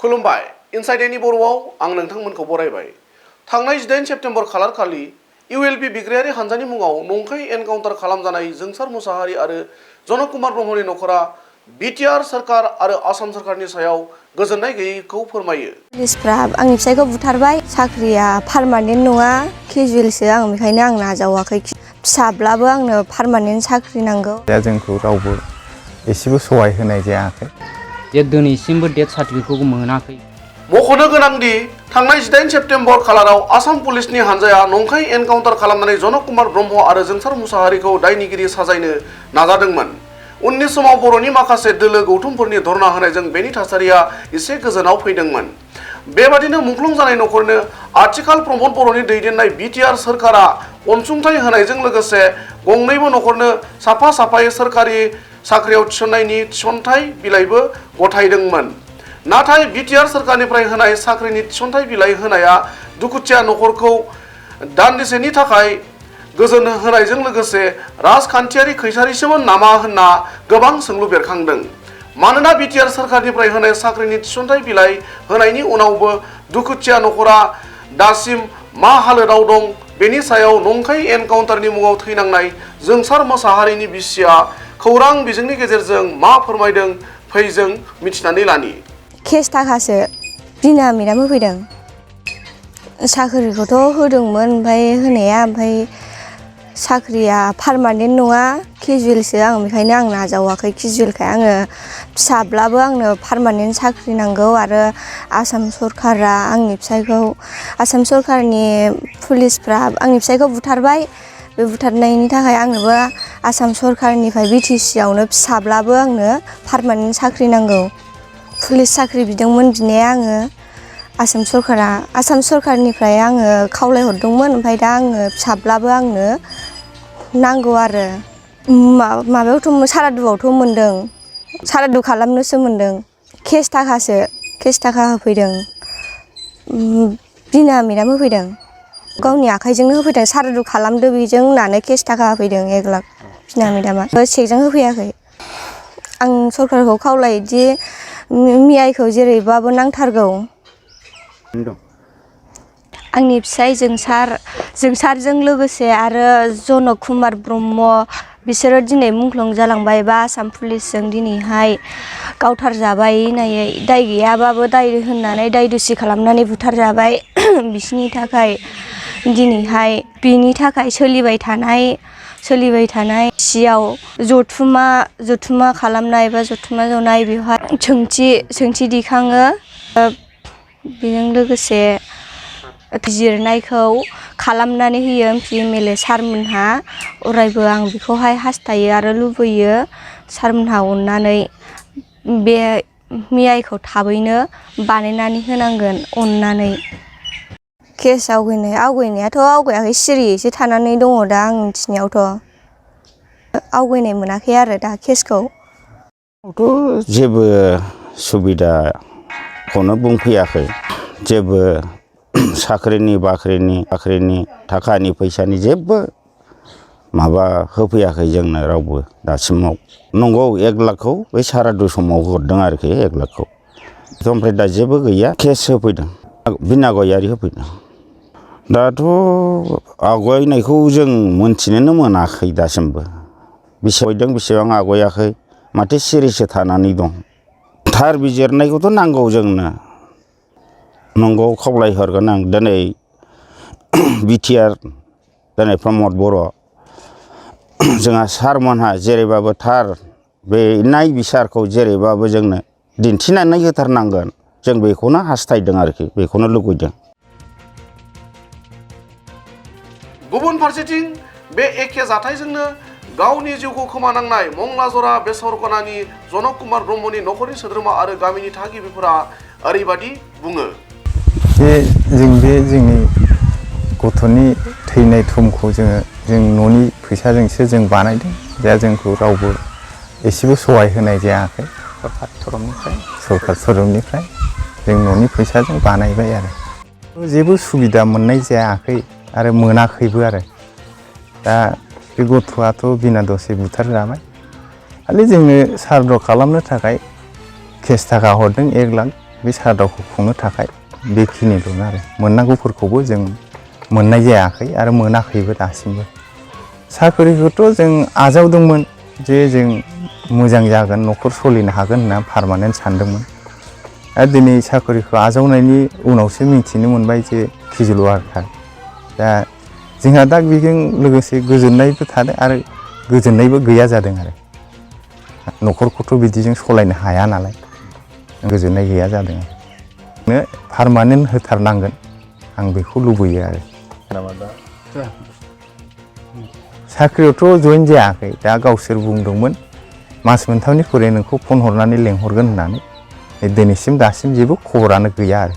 खुलुमबाय इनसाइडेनि बर'आव आं नोंथांमोनखौ बरायबाय। थांनाय 18 सेप्तेम्बर खालार खालि इउएलपि बिग्रायारि हानजानि मुङाव नंखाय एनकाउन्टार खालामजानाय जोंसार मुसाहारि आरो जनक कुमार ब्रह्मनि नखरा बिटिआर सरकार आरो आसाम सरकारनि सायाव गोजोननाय गैयैखौ फोरमायो। पुलिसफ्रा आंनि फिसायखौ बुथारबाय, साख्रिया पार्मानेन्ट नङा, केजुवेलसो, आं बेखायनो आं नाजावाखै। फिसाब्लाबो आंनो पार्मानेन्ट साख्रि नांगौ। दा जोंखौ रावबो एसेबो सहाय होनाय जायाखै। जे दिनैसिमबो डेथ सार्टिफिकेटखौ मोनाखै। मख'नो गोनांदि थांनाय 18 सेप्तेम्बर खालाराव आसाम पुलिसनि हानजाया नंखाय एनकाउन्टार खालामनानै जनक कुमार ब्रह्म आरो जोंसार मुसाहारिखौ दायनिगिरि साजायनो नाजादोंमोन। उननि समाव बर'नि माखासे दोलो गौथुमफोरनि धर्ना होनायजों बेनि थासारिया एसे गोजानाव फैदोंमोन। बेबादिनो मुंख्लं जानाय नखरनो आथिखाल प्रमद बर'नि दैदेननाय बिटिआर सरकारा अनसुंथाइ होनायजों लोगोसे गंनैबो नखरनो साफा साफायै सोरखारि साख्रियाव थिसननायनि थिसनथाइ बिलाइबो गथायदोंमोन। नाथाय बिटिआर सरकारनिफ्राय होनाय साख्रिनि थिसनथाइ बिलाइ होनाया दुखुथिया नखरखौ दान्दिसेनि थाखाय गोजोन होनायजों लोगोसे राजखान्थियारि खैसारिसोमोन नामा होनना गोबां सोंलु बेरखांदों। मानोना बिटिआर सरकारनिफ्राय होनाय साख्रिनि थिसनथाइ बिलाइ होनायनि उनावबो दुखुथिया नखरा दासिम मा हालोदाव दं बेनि सायाव नंखाय एनकाउन्टारनि मुङाव थैनांनाय जोंसार मुसाहारिनि बिसिया खौरां बिजोंनि गेजेरजों मा फोरमायदों फै जों मिथिनानै लानि। केस थाखासो बिना मेदाम होफैदों। साख्रिखौथ' होदोंमोन ओमफ्राय साख्रिया पार्मानेन्ट नङा, केजुवेलसो, आं बेखायनो आं नाजावाखै। केजुवेलखाय आङो फिसाब्लाबो आंनो पार्मानेन्ट साख्रि नांगौ आरो आसाम सरकारा आसाम सरकारनि पुलिसफ्रा आंनि फिसायखौ बुथारबाय। बे बुथारनायनि थाखाय आंनोबो आसाम सरकारनिफ्राय बिटिसिआवनो फिसाब्लाबो आंनो पार्मानेन्ट साख्रि नांगौ। पुलिस साख्रि बिदोंमोन बिनाया आङो। आसाम सरकारनिफ्राय आङो खावलायहरदोंमोन, ओमफ्राय दा आङो फिसाब्लाबो आंनो नांगौ आरो। माबायावथ' सारादुआवथ' मोनदों, सारादु खालामनोसो मोनदों। केस थाखा होफैदों, बिना मेदाम होफैदों। गावनि आखाइजोंनो होफैदों, सारादु खालामदो बेजों होननानै केस थाखा होफैदों 1 लाख बिना मेदामा। चेकजों होफैयाखै। आं सरकारखौ खावलायोदि मियाइखौ जेरैबाबो नांथारगौ। आंनि फिसाय जोंसारजों लोगोसे आरो जनक कुमार ब्रह्म बिसोरो दिनै मुंख्लं जालांबाय बा आसाम पुलिसजों दिनैहाय गावथारजाबाय। नायै दाय गैयाबाबो दाय होननानै दाय दुसि खालामनानै बुथारजाबाय। बिसिनि थाखाय दिनैहाय बिनि थाखाय सोलिबाय थानाय सियाव जथुमा खालामनाय बा जथुमा जनाय बेवहाय सोंथि दैखाङो। बेजों लोगोसे बिजिरनायखौ खालामनानै होयो MPLA सारमोनहा। अरायबो आं बेखौहाय हास्थायो आरो लुबैयो सारमोनहा अननानै बे मियाइखौ थाबैनो बानायनानै होनांगोन अननानै। केस आवगायनायाथ' आवगायाखै, सिरियैसो थानानै दङ दा आं मिथिनायावथ'। आवगायनाय मोनाखै आरो दा केसखौ। जेबो सुबिदाखौनो बुंफैयाखै। जेबो साख्रिनि बाख्रिनि थाखानि फैसानि जेबो माबा होफैयाखै जोंनो रावबो दासिमाव। नंगौ 1 लाखखौ बै सारादु समाव हरदों आरोखि 1 लाखखौ। ओमफ्राय दा जेबो गैया। केस होफैदों, बिना गयारि होफैदों। दाथ' आवगायनायखौ जों मोनथिनोनो मोनाखै दासिमबो। बेसेबां आवगायाखै, माथो सिरिसो थानानै दं। थार बिजिरनायखौथ' नांगौ जोंनो। नंगौ खावलायहरगोन आं दिनै बिटिआर दिनै प्रमद बर' जोंहा सारमोनहा जेरैबाबो थार बे नाय बिसारखौ जेरैबाबो जोंनो दिन्थिनानै होथारनांगोन। जों बेखौनो हास्थायदों आरोखि, बेखौनो लुगैदों। गुबुन फारसेथिं बे एखे जाथायजोंनो गावनि जिउखौ खोमानांनाय मंलाजरा बेसरकनानि जनक कुमार ब्रह्मनि नखरनि सोद्रोमा आरो गामिनि थागिबिफोरा ओरैबादि बुङो। जोंनि गथ'नि थैनाय थुमखौ जों न'नि फैसाजोंसो जों बानायदों। दा जोंखौ रावबो एसेबो सहाय होनाय जायाखै सरकार थरफनिफ्राय। जों न'नि फैसाजों बानायबाय आरो जेबो सुबिदा मोननाय जायाखै आरो मोनाखैबो आरो। दा बे गथ'आथ' बिना दसे बुथारजाबाय। खालि जोंनो सारद' खालामनो थाखाय केस थाखा हरदों 1 लाख। बे सारादुखौ खुंनो थाखाय बेखिनिल' आरो मोननांगौफोरखौबो जों मोननाय जायाखै आरो मोनाखैबो दासिमबो। साख्रिखौथ' जों आजावदोंमोन जे जों मोजां जागोन न'खर सलिनो हागोन होनना पारमानेन्ट सानदोंमोन। आरो दिनै साख्रिखौ आजावनायनि उनावसो मिथिनो मोनबाय जे केजुवेल वार्कार। दा जोंहा दा बेजों लोगोसे गोजोननायबो थादों आरो गोजोननायबो गैया जादों आरो न'खरखौथ' बिदिजों सलायनो हाया नालाय गोजोननाय गैया जादों। पारमानेन्ट होथारनांगोन आं बेखौ लुबैयो आरो। साख्रियावथ' जइन जायाखै दा गावसोर बुंदोंमोन मास मोनथामनि फुराय नोंखौ फन हरनानै लेंहरगोन होननानै दिनैसिम दासिम जेबो खबरानो गैया आरो।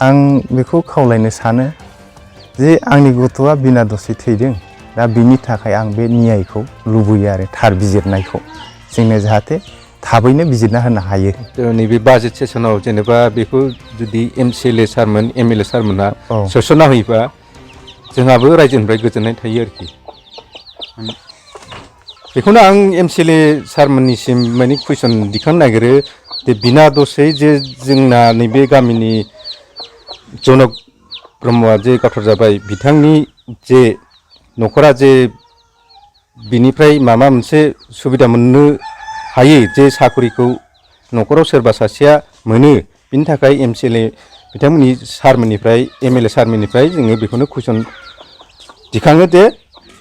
आं बेखौ खावलायनो सानो जे आंनि गथ'आ बिना दसे थैदों दा बिनि थाखाय आं बे नियायखौ लुबैयो आरो थार बिजिरनायखौ जोंनो जाहाथे थाबैनो बिजिरना होनो हायो। नैबे बाजेट सेसनाव जेनेबा बेखौ जुदि MCLA सारमोन MLA सारमोनहा सोसनना होयोबा जोंहाबो रायजोनिफ्राय गोजोननाय थायो आरोखि। बेखौनो आं MCLA सारमोननिसिम माने कुइसन दिखांनो नागिरो जे बिना दसे जे जोंना नैबे गामिनि जनक ब्रह्मआ जे गावथार जाबाय बिथांनि जे न'खरा जे बिनिफ्राय माबा मोनसे सुबिदा मोननो हायो जे साख्रिखौ न'खराव सोरबा सासेया मोनो बिनि थाखाय MCLA बिथांमोननि सारमोननिफ्राय MLA सारमोननिफ्राय जोङो बेखौनो कुइसन दिखाङो जे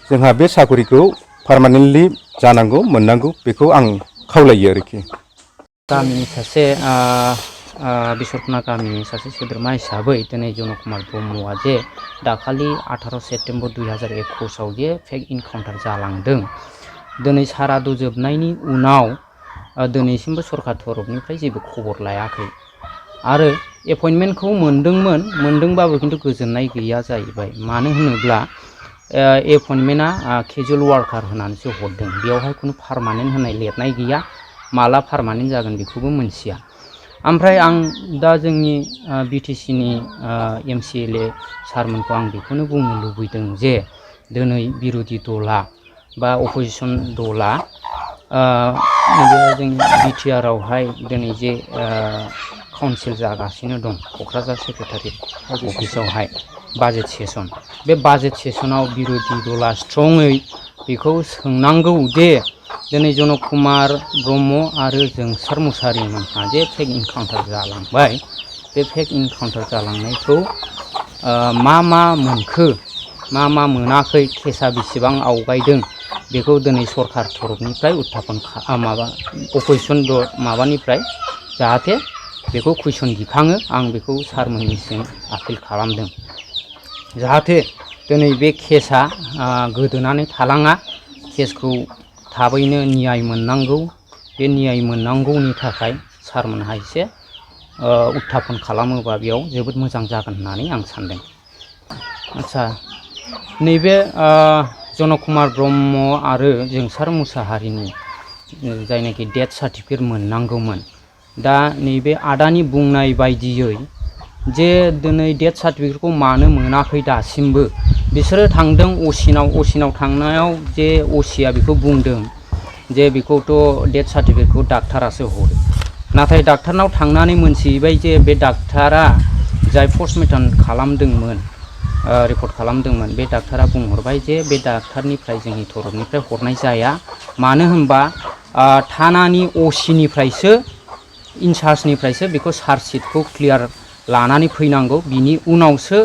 जोंहा बे साख्रिखौ पारमानेन्टलि जानांगौ मोननांगौ बेखौ आं खावलायो आरोखि। गामिनि सासे बिसरखना गामिनि सासे सोद्रोमा हिसाबै दिनै जनक कुमार ब्रह्मआ जे दाखालि 18 सेप्तेम्बर 2021 जे फेक इनकाउन्टार जालांदों दिनै सारादु जोबनायनि उनाव दिनैसिमबो सरकार तरफनिफ्राय जेबो खबर लायाखै आरो एपइन्टमेन्टखौ मोनदोंबाबो खिन्थु गोजोननाय गैया जाहैबाय। मानो होनोब्ला एपइन्टमेन्टआ केजुवेल वार्कार होनानैसो हरदों बेयावहाय खुनु पारमानेन्ट होनाय लिरनाय गैया माला पारमानेन्ट जागोन बेखौबो मोनथिया। ओमफ्राय आं दा जोंनि BTCनि MCLA सारमोनखौ आं बेखौनो बुंनो लुबैदों जे दिनै बिर'धि दला बा अपोजिसन दला जोंनि BTRआवहाय दिनै जे काउन्सिल जागासिनो दं क'क्राझार सेक्रेटारि अफिसावहाय बाजेट सेसन बे बाजेट सेसनाव बिर'धि दला स्ट्रङै बेखौ सोंनांगौ जे दिनै जनक कुमार ब्रह्म आरो जोंसार मुसाहारिमोनहा जे फेक इनकाउन्टार जालांबाय बे फेक इनकाउन्टार जालांनायखौ मा मोनखो मा मोनाखै केसा बेसेबां आवगायदों बेखौ दिनै सरकार तरफनिफ्राय उत्थापन अपोजिसन माबानिफ्राय जाहाथे बेखौ कुइसन दिखाङो आं बेखौ सारमोननिसिम आपिल खालामदों जाहाथे दिनै बे केसा गोदोनानै थालाङा केसखौ थाबैनो नियाय मोननांगौ बे नियाय मोननांगौनि थाखाय सारमोनहा एसे उत्थापन खालामोबा बेयाव जोबोद मोजां जागोन होननानै आं सानदों। आच्छा नैबे जनक कुमार ब्रह्म आरो जोंसार मुसाहारिनि जायनाखि डेथ सार्टिफिकेट मोननांगौमोन दा नैबे आदानि बुंनाय बायदियै जे दिनै डेथ सार्टिफिकेटखौ मानो मोनाखै दासिमबो बिसोरो थांदों असिनाव थांनायाव जे असिया बेखौ बुंदों जे बेखौथ' डेथ सार्टिफिकेटखौ डाक्टारासो हरो नाथाय डाक्टारनाव थांनानै मोनथिहैबाय जे बे डाक्टारा जाय पस्टमर्टेम खालामदोंमोन रिपर्ट खालामदोंमोन बे डाक्टारा बुंहरबाय जे बे डाक्टारनिफ्राय जोंनि तरफनिफ्राय हरनाय जाया मानो होनबा थानानि असिनिफ्रायसो इनचार्जनिफ्रायसो बेखौ चार्जशिटखौ क्लियार लानानै फैनांगौ बिनि उनावसो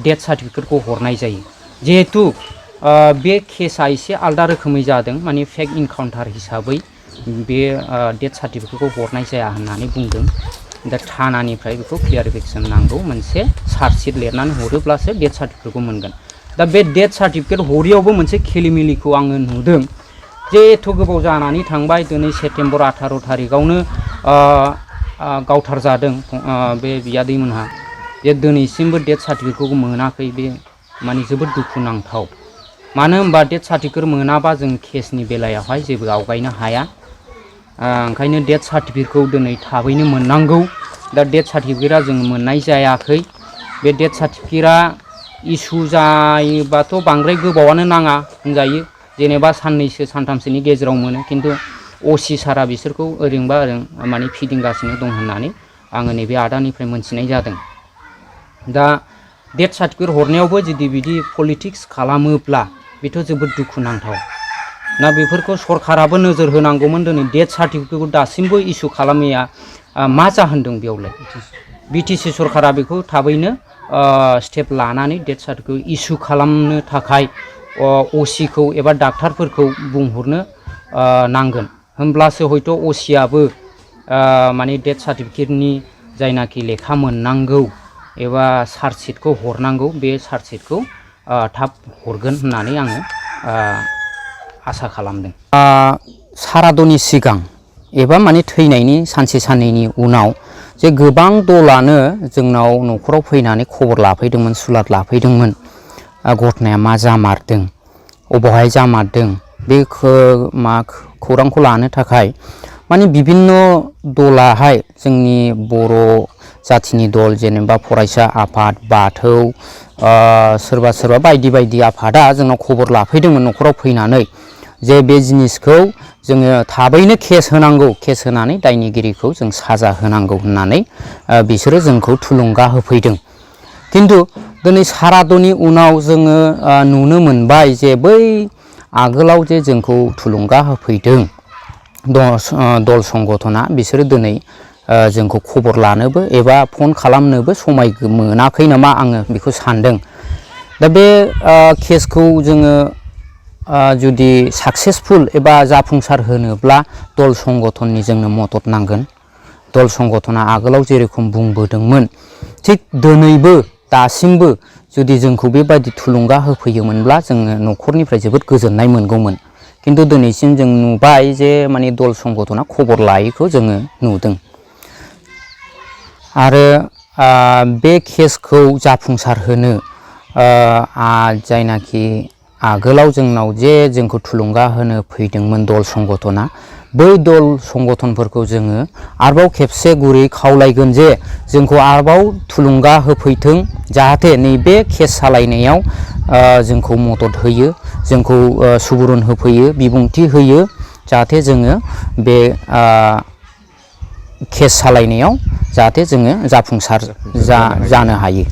डेथ सार्टिफिकेटखौ हरनाय जायो। जिहेतु बे केसा एसे आलदा रोखोमै जादों माने फेक इनकाउन्टार हिसाबै बे डेथ सार्टिफिकेटखौ हरनाय जाया होननानै बुंदों। दा थानानिफ्राय बेखौ क्लियारिफिकेसन नांगौ मोनसे चार्जशिट लिरनानै हरोब्लासो डेथ सार्टिफिकेटखौ मोनगोन। दा बे डेथ सार्टिफिकेट हरियावबो मोनसे खेलिमेलिखौ आङो नुदों जे एथ' गोबाव जानानै थांबाय दिनै सेप्तेम्बर 18 थारिखआवनो गावथार जादों बे बियादैमोनहा जे दिनैसिमबो डेथ सार्टिफिकेटखौ मोनाखै बे माने जोबोद दुखुनांथाव। मानो होनबा डेथ सार्टिफिकेट मोनाबा जों केसनि बेलायावहाय जेबो आवगायनो हाया ओंखायनो डेथ सार्टिफिकेटखौ दिनै थाबैनो मोननांगौ। दा डेथ सार्टिफिकेटआ जों मोननाय जायाखै बे डेथ सार्टिफिकेटआ इसु जायोबाथ' बांद्राय गोबावानो नाङा होनजायो जेनेबा साननैसो सानथामसोनि गेजेराव मोनो खिन्थु असि सारा बिसोरखौ ओरैनोबा ओरैं माने फिदिंगासिनो दं होननानै आङो नैबे आदानिफ्राय मोनथिनाय जादों। दा डेथ सार्टिफिकेट हरनायावबो जुदि बिदि पलिटिक्स खालामोब्ला बेथ' जोबोद दुखुनांथाव। ना बेफोरखौ सरकाराबो नोजोर होनांगौमोन। दिनै डेथ सार्टिफिकेटखौ दासिमबो इसु खालामैया मा जाहोन दं बेयावलाय? बिटिसि सरकारा बेखौ थाबैनो स्टेप लानानै डेथ सार्टिफिकेट इसु खालामनो थाखाय असिखौ एबा डाक्टारफोरखौ बुंहरनो नांगोन। होमब्लासो हयथ' असियाबो माने डेथ सार्टिफिकेटनि जायनाखि लेखा मोननांगौ एबा चार्जशिटखौ हरनांगौ बे चार्जशिटखौ थाब हरगोन होननानै आङो आसा खालामदों। सारादनि सिगां एबा माने थैनायनि सानसे साननैनि उनाव जे गोबां दलानो जोंनाव न'खराव फैनानै खबर लाफैदोंमोन, सुलाद लाफैदोंमोन। घटनाया मा जामारदों, अबावहाय जामारदों, बे खौरांखौ लानो थाखाय माने बिभिन्न दलाहाय जोंनि बर' जाथिनि दल जेनेबा फरायसा आफाद, बाथौ, सोरबा सोरबा बायदि बायदि आफादा जोंनाव खबर लाफैदोंमोन न'खराव फैनानै जे बे जिनिसखौ जोङो थाबैनो केस होनांगौ, केस होनानै दायनिगिरिखौ जों साजा होनांगौ होननानै बिसोरो जोंखौ थुलुंगा होफैदों। खिन्थु दिनै सारादनि उनाव जोङो नुनो मोनबाय जे बै आगोलाव जे जोंखौ थुलुंगा होफैदों दल संगठना, बिसोरो दिनै जोंखौ खबर लानोबो एबा फन खालामनोबो समाय मोनाखै नामा आङो बेखौ सानदों। दा बे केसखौ जोङो जुदि साक्सेसफुल एबा जाफुंसार होनोब्ला दल संगठननि जोंनो मदद नांगोन। दल संगठना आगोलाव जेरेखम बुंबोदोंमोन थिग दिनैबो दासिमबो जुदि जोंखौ बेबायदि थुलुंगा होफैयोमोनब्ला जोङो न'खरनिफ्राय जोबोद गोजोननाय मोनगौमोन। खिन्थु दिनैसिम जों नुबाय जे माने दल संगठना खबर लायैखौ जोङो नुदों। आरो बे केसखौ जाफुंसार होनो जायनाखि आगोलाव जोंनाव जे जोंखौ थुलुंगा होनो फैदोंमोन दल संगठना, बै दल संगठनफोरखौ जोङो आरोबाव खेबसे गुरै खावलायगोन जे जोंखौ आरोबाव थुलुंगा होफैथों, जाहाथे नैबे केस सालायनायाव जोंखौ मदद होयो, जोंखौ सुबुरुन होफैयो, बिबुंथि होयो, जाहाथे जोङो बे केस सालायनायाव जाहाथे जोङो जाफुंसार जानो हायो।